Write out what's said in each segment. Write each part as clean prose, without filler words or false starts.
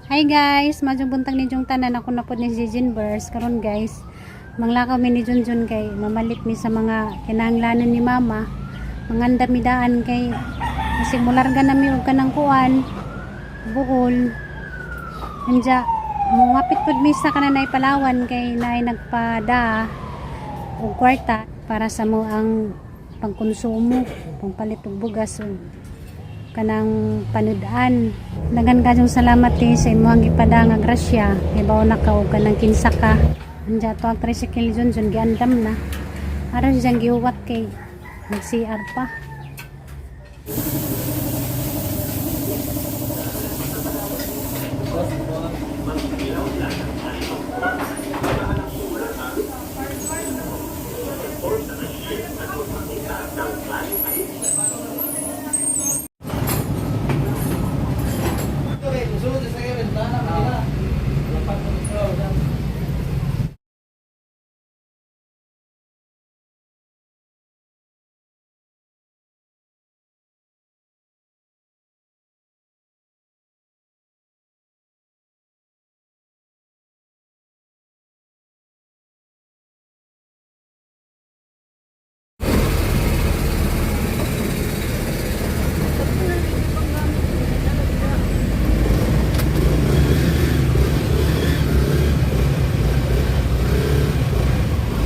Hi guys, madyong buntag ninyong tanan, ako na pod ni si Jinbers. Karon guys, manglakaw mi ni Junjun kay mamalit mi sa mga kinahanglanon ni Mama. Manganda mi daan kay kasi mularga na mi og kanang kuan, buhol. Anja, mungapit pod mi sa kananay Palawan kay naay nagpada og kwarta para sa mo ang pangkonsumo, pangpalit og bugas ug kanang panud-an. Daghan kayong salamat eh, sa imong gipada nga grasya. Ibaw na ka og kanang kinsa ka. Anja to ang tricycle jun jun giandam na. Aron siyang gihuwat kay nag-CR pa.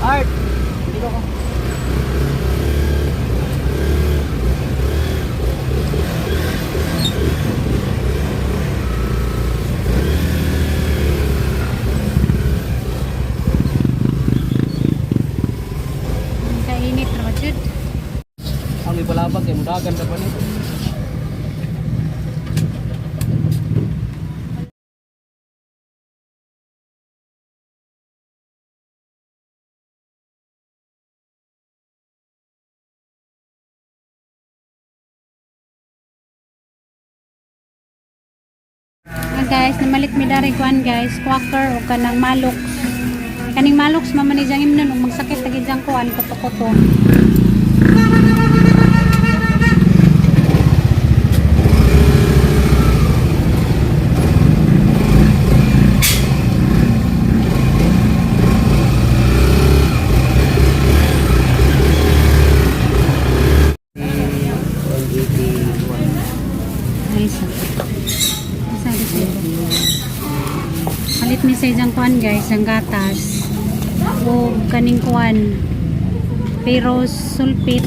Art! Dito ko. Kainit ra ba jud? Ang ibalabag kay mudagan ka pa nito. Ah, guys, namalit mi dari kuan guys, quacker o kanang malox. Kaning malox mama ni jang imnon ug magsakit tagi jang kuan kuto-kuto. Ay, isa. Isa, isa. Palit mi sa isang kuan guys, ang gatas. O kaning kuan. Pero sulpit.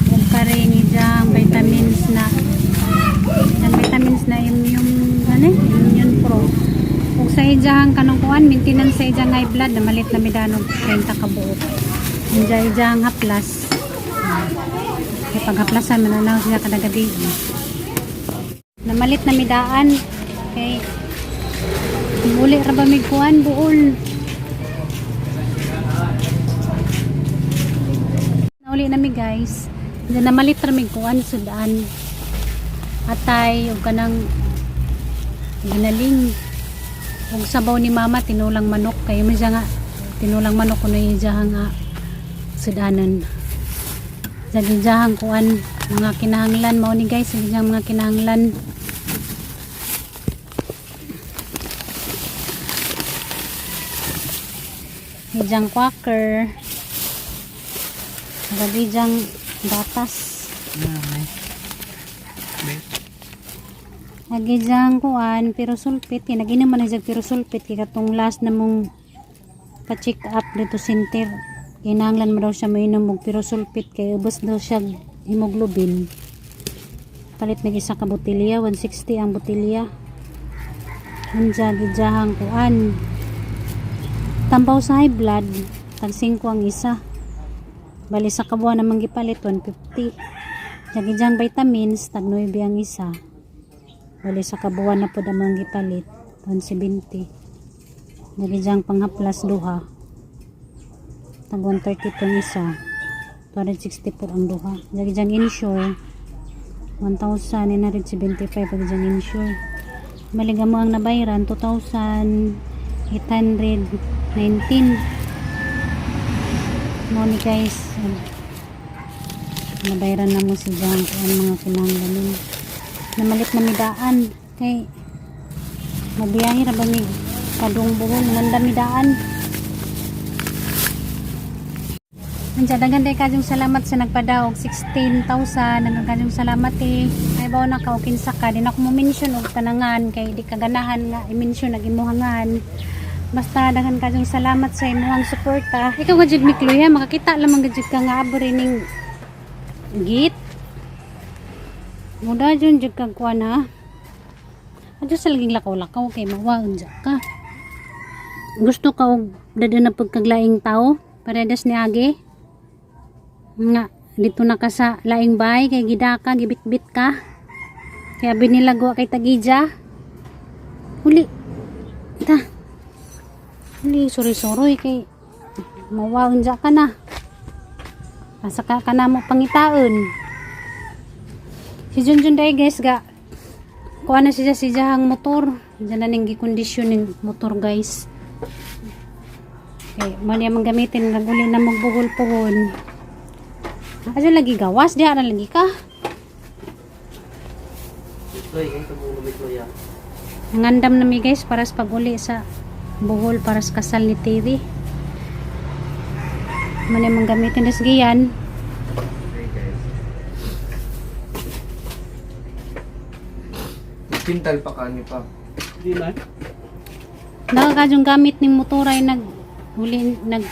O karing ijang vitamins na. Ang vitamins na immune, ano eh? Immune pro. Ug sa ijang kanong kuan, maintenance sa ijang high blood, na malit na midanog 30 ka buok. Inja ijang haplas. Kay paghaplasan mananaw siya kada gabi. Namalit na midaan kay muli ra ba mig kuan buol. Nauli na mi guys. Diyan namalit ra mig kuan sudan. Atay ug kanang ginaling. Ug sabaw ni mama tinulang manok kay mo siya nga tinulang manok kuno iya nga sudanan. Jagijahang kuan mga kinahanglan mao ni guys, jagijahang mga kinahanglan. Ijang quacker. Gabijang gatas. Agijang kuan pero sulpit kay naginom man na pero sulpit kay katong last na mong pa-check up dito center. Kinahanglan mo daw siya mainom og pero sulpit kay ubos daw siya hemoglobin. Palit mig isa ka botelya, 160 ang botelya. Unja gijahang kuan. Tambaw sa high blood, tag 5 ang isa. Bali sa kabuan namang gipalit 150. Jagijang vitamins, tag 9 ang isa. Bali sa kabuan na pod among gipalit 170. Jagijang panghaplas duha. Tag 132 ang isa. 264 ang duha. Jagijang insure 1,975 ang jang insure. Bali mo ang nabayaran 2,819. Mo ni guys, nabayaran na mo si Jang ang mga kinahanglanon. Namalit na midaan. Kay mabiyahe ra ba mi padung Bohol, ngandam daan. Andiyan, daghan day kayong salamat sa nagpadaog 16,000. Daghan kayong salamat eh. Ay bawo na ka og kinsa ka, di na ako mo mention og tanangan kay di ka ganahan nga i-mention ag imuhangan. Basta daghan kayong salamat sa imuhang suporta. Ikaw gajud Mikloy ha, makakita lamang gajud ka nga abri ning git. Muda jud jud kag kuan ha. Adyo sa laging lakaw-lakaw kay mawa unja ka. Gusto ka og dada na pagkaglaing tao paredas ni Age nga dito na ka sa laing bahay kay gidaka gibitbit ka kaya binilagwa kay tagija huli ta huli suri-suroy kay mawaunja ka na asa ka na mo pangitaon si Junjun day guys ga kuha na siya siya ang motor. Diyan na ning gikondisyon ning motor guys. Okay, man yung gamitin naguli na magbuhol-puhon. Ajo lagi gawas diha na lagi ka. Mikloy, kay tubong lumikloy ah. Nangandam na mi guys para sa pag-uli sa buhol para sa kasal ni TV. Man yung gamitin des giyan. Hey guys. Kintal pa kani pa. Di na. Nakakadyong gamit ning motor ay nag uli nag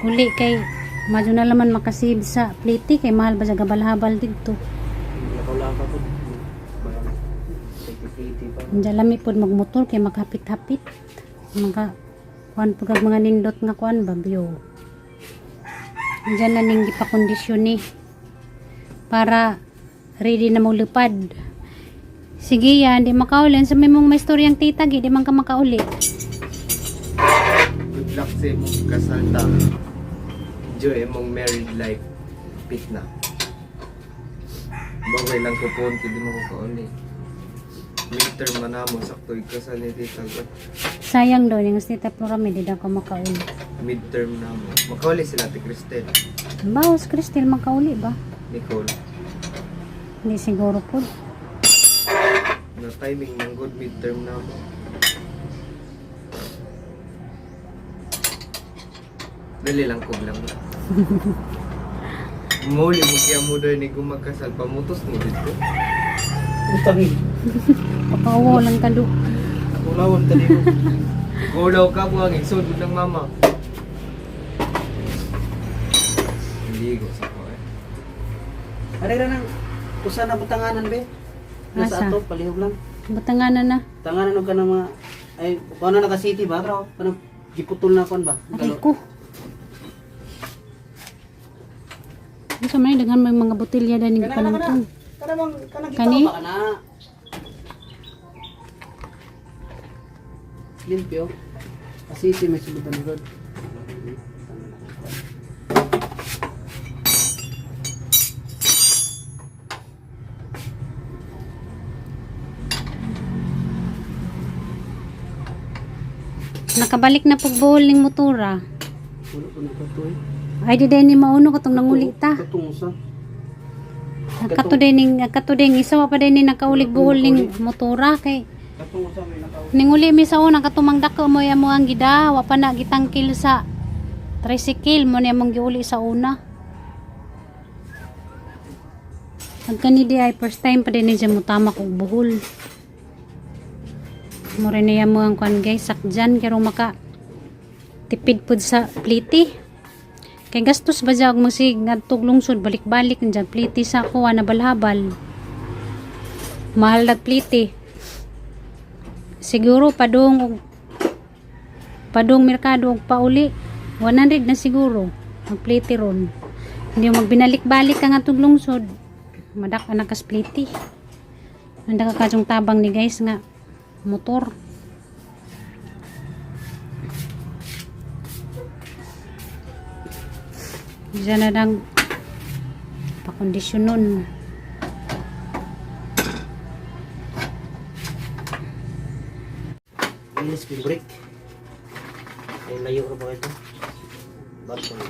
uli kay madyo na laman makasave sa plate kay mahal ba sa gabal-habal didto. Lakaw-lakaw po. Plate pa. Diyan lami pod magmotor kay maghapit-hapit. Maka kuan pag mga nindot nga kuan bagyo. Diyan na ning gipakondisyon ni para ready na mo lupad. Sige yan, di makaulin. Sa may mong may istoryang tita, gi, di man ka makauli. Good luck sa imong kasal ta. Enjoy imong married life. Pit na. Bagay lang ko po, hindi mo ko kauli. Midterm man na mo, sakto ikasal ni tita ko. Sayang daw, yung tita Flora, di daw ka makauli. Midterm na mo. Makauli sila ti Cristel. Bawas, Cristel, makauli ba? Nicole. Hindi siguro po. Na timing ng good midterm na mo. Dali lang kog lang. Muli mo kaya mo doon ni gumagkasal pamutos mo dito. Utang. Papauwaw lang ka do. Ulawan ta dito. Gulaw ka buwang igsod ng mama. Hindi ko sa ko eh. Are ra nang usa na butanganan be. Asa? Nasa ato palihog lang. Butanganan na. Tanganan og kanang mga ay kuno na ka city ba? Kanang giputol na kon ba? Aray ko. Ano sa mga daghan may mga botelya daning Kana kana kana. panangtong. Kana bang kana Kani? gitaw ba kana? Limpyo. Asisi may sulutan ni God. Nakabalik na pagbuhol ning motora. Wala ko na kato eh. Ay di day ni mauno katong nanguli ta. Katong usa. Kato day ning kato day isa wa pa day ni nakaulig buhol ning motora kay Katong usa may nakaw. ninguli mi sa una katumang dako mo amo ang gida wa pa na gitangkil sa tricycle mo ni among giuli sa una. Ang kani di ay first time pa din ni siya mutamak og buhol. Mo rin niya mo ang kuan guys sakjan kero maka tipid pud sa pliti. Kay gastos ba dyan og magsig ngadtog lungsod balik-balik nandiyan pliti sa kuha na balhabal. Mahal nag pliti. Siguro padung og padung merkado og pauli 100 na siguro ang pliti ron. Hindi mo magbinalik-balik ka nga lungsod. Madak anak kas pliti. Nanda ka kadyong tabang ni guys nga motor. Diyan na lang pakondisyon nun. Linis ko yung brake. Ay layo ra ba ito? Bato na.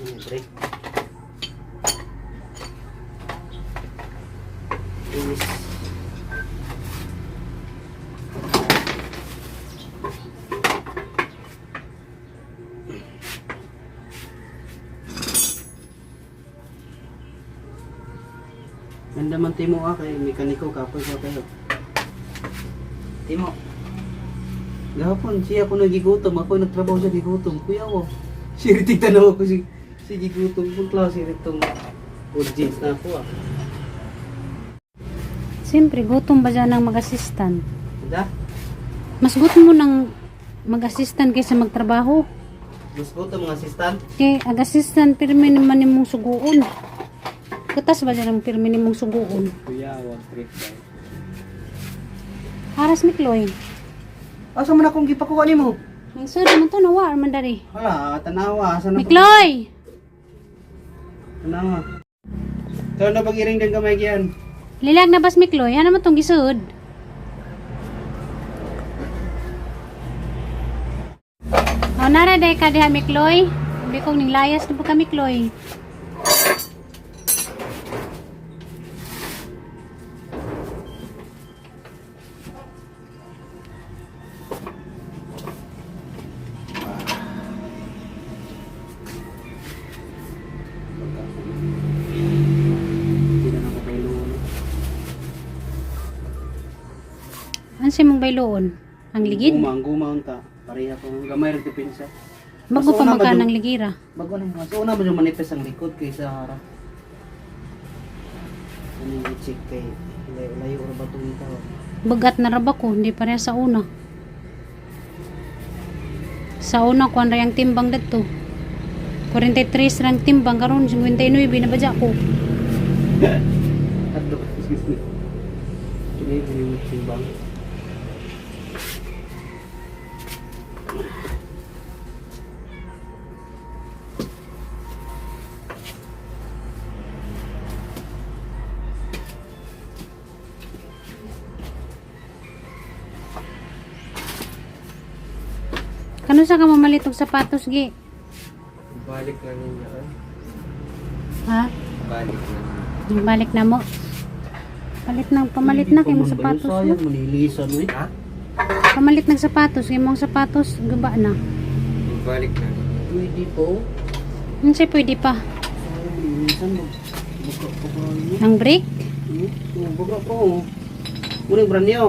Yung brake. Inis. Ganda man Timo ah, kay mekaniko kapoy ko kayo. Timo. Gahapon siya ako nagigutom, ako nagtrabaho siya gigutom. Kuya ko. Siya tanaw ako si si gigutom kung klase nitong audience na ako ah. Siyempre, gutom ba dyan ang mag-assistant? Da? Mas gutom mo ng mag-assistant kaysa magtrabaho. Mas gutom mga assistant. Kay ag-assistant pirmi naman nimong suguon. Katas ba dyan ang pirmi nimong suguon? Kuya, wag trip ba? Aras Mikloy. Asa man akong gipakuha nimo? Ang sud man to nawa man dari. Hala, tanawa asa na. Mikloy! Tanawa. Tanawa na pag-iring din kamay giyan. Lilag na bas Mikloy, ano man tong gisud? O nara day ka diha Mikloy. Hindi kong ninglayas na po ka Mikloy. Hindi na ako kay Lolo. Ano siya mong bayloon? Ang ligid? Guma, ang guma unta. Pareha ko. Gamay rin depensa. Bago pa Mas una magka ba ng ligira. Bago na mas una mo yung manifest ang likod kaysa harap. Ano yung check kay layo layo ra ba itong itaw? Bagat na raba ko, hindi pareha sa una. Sa una, kuan ra yung timbang dito. 43 rang timbang karon 59 na badya ko. Tatlo, excuse me. Kini yung timbang. Kano sa ka mamalit og sapatos gi? Balik na ninyo ay. Ha? Balik na ninyo. Balik na mo. Palit ng pamalit na kay mong sapatos. No? Sayang manilisan eh. Ha? Pamalit ng sapatos kay mong sapatos guba na. Balik na ninyo. Pwede po. Unsay pwede pa? Sayang manilisan mo. Buka pa ko niya. Ang break? Buka pa oh. Muna yung brand new.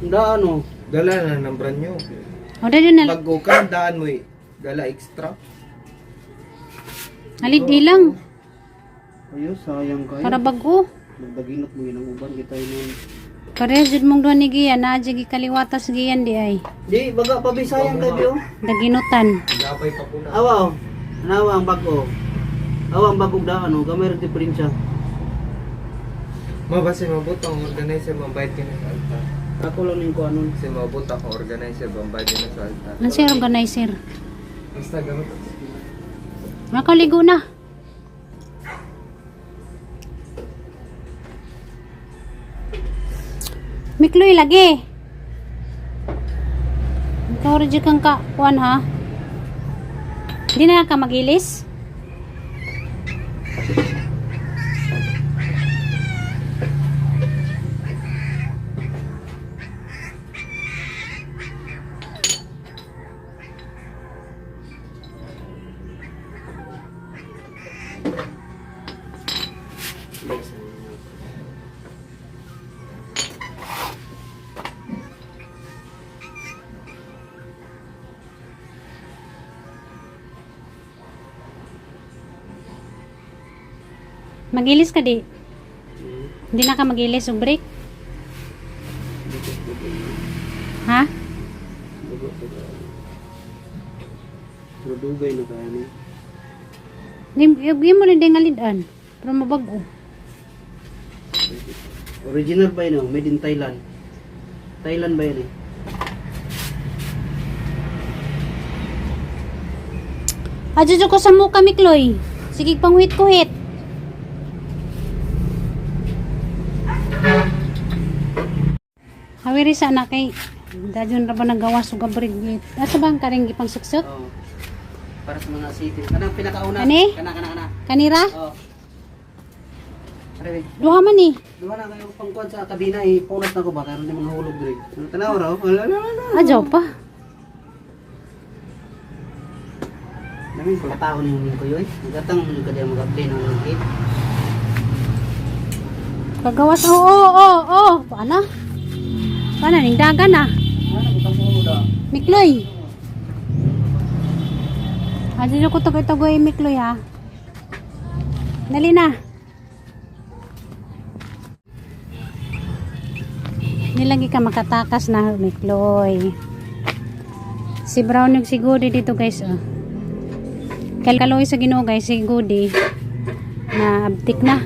Ang daan oh. Dala na ng brand new. O dali na. Bago ka, daan mo eh. Dala extra. Alid lang Ayo, sayang kayo. para bago. Magdaginot mo yun ang uban kita yun. Parehas jud mong duha ni Gian, naa jud gikaliwatas Gian di ay. Di, baga pa bisayang kayo. Daginutan. Gapay pa po na. Awa oh. Anawa ang bago. Awa ang bagong daan oh. Gamay rin diferensya. Mabase mabot ang organizer, mabayad ka na sa alta. Ako lang yung kuanon. Kasi mabot ako organizer, mabayad ka na sa alta. Ano siya organizer? Basta gamit. Ako ligo na. Mikloy lagi. Ikaw rin dyan kang ka, kuan ha? Hindi na lang ka magilis? Magilis ka di? Hindi na ka magilis og break? Ha? Bago pa ba? Pero dugay na kaya ni. Di mo na din ngalidan. Pero mabago. Original ba yun oh? Made in Thailand. Thailand ba yun eh? Adyo ko sa mukha, Mikloy. Sige, panghuhit-kuhit. Hawiri sa anak kay dadyon ra ba nagawas og abrig. Asa ba ang karing gipang suksok? Oo. Para sa mga city. Kanang pinakauna. Ani? Kana, kana, kana. Kanira? Oo. Are, Duha man eh. duha na kayo pangkuan sa kabina eh. Punas na ko ba? Karon di mga hulog diri. Ano tanaw raw? Wala wala wala. Adyaw pa. Namin pagkatao ni yung kuyo eh. Nagatang mo ka diya mag-apply ng gate. Kagawas, oo, oo, oo, oo. Paano? Paano, ning dagan ah. Ano butang mo da? Mikloy. Adyo ko to tagoy Mikloy ha. Dali na. Nilagi ka makatakas na Mikloy. Si Brown yung si Goody dito guys oh. Kalkaloy sa Ginoo guys si Goody na abtik na.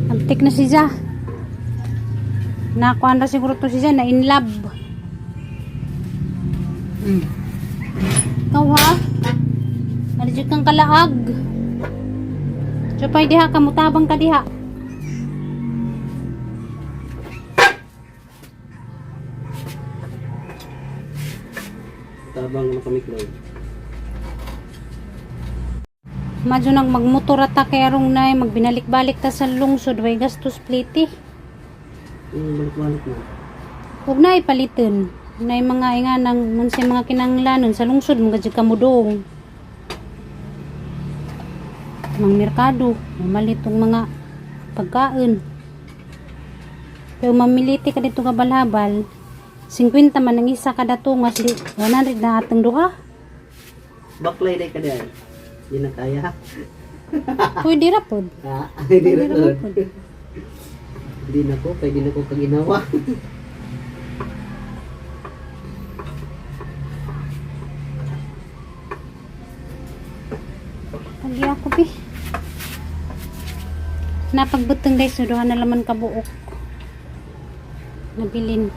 Abtik na si Ja. Nakuan ra siguro to si Ja na in love. Ikaw ha? Alijud kang kalaag. Chupay diha, kamutabang ka diha. Tabang mo kami Chloe. Madyo nang magmotor ata kay arong nay, magbinalik-balik ta sa lungsod, way gastos pliti. Yung balik-balik mo. Huwag na ipalitin. Nay mga inga nang unsay mga kinanglanon sa lungsod mga jud kamudong. Mang merkado, mamalit tong mga pagkain. Pero mamiliti ka dito ka balhabal, 50 man ang isa kada tungas, di 100 na atong duha. Baklay day ka diyan. Di na kaya. Pwede ra pod. Ha? Hindi Pwede na ra ko. pod. Hindi na ko, kay di na ko kaginawa. Pagi ako bi. Napagbutong guys, so duha na laman kabuok. Nabilin.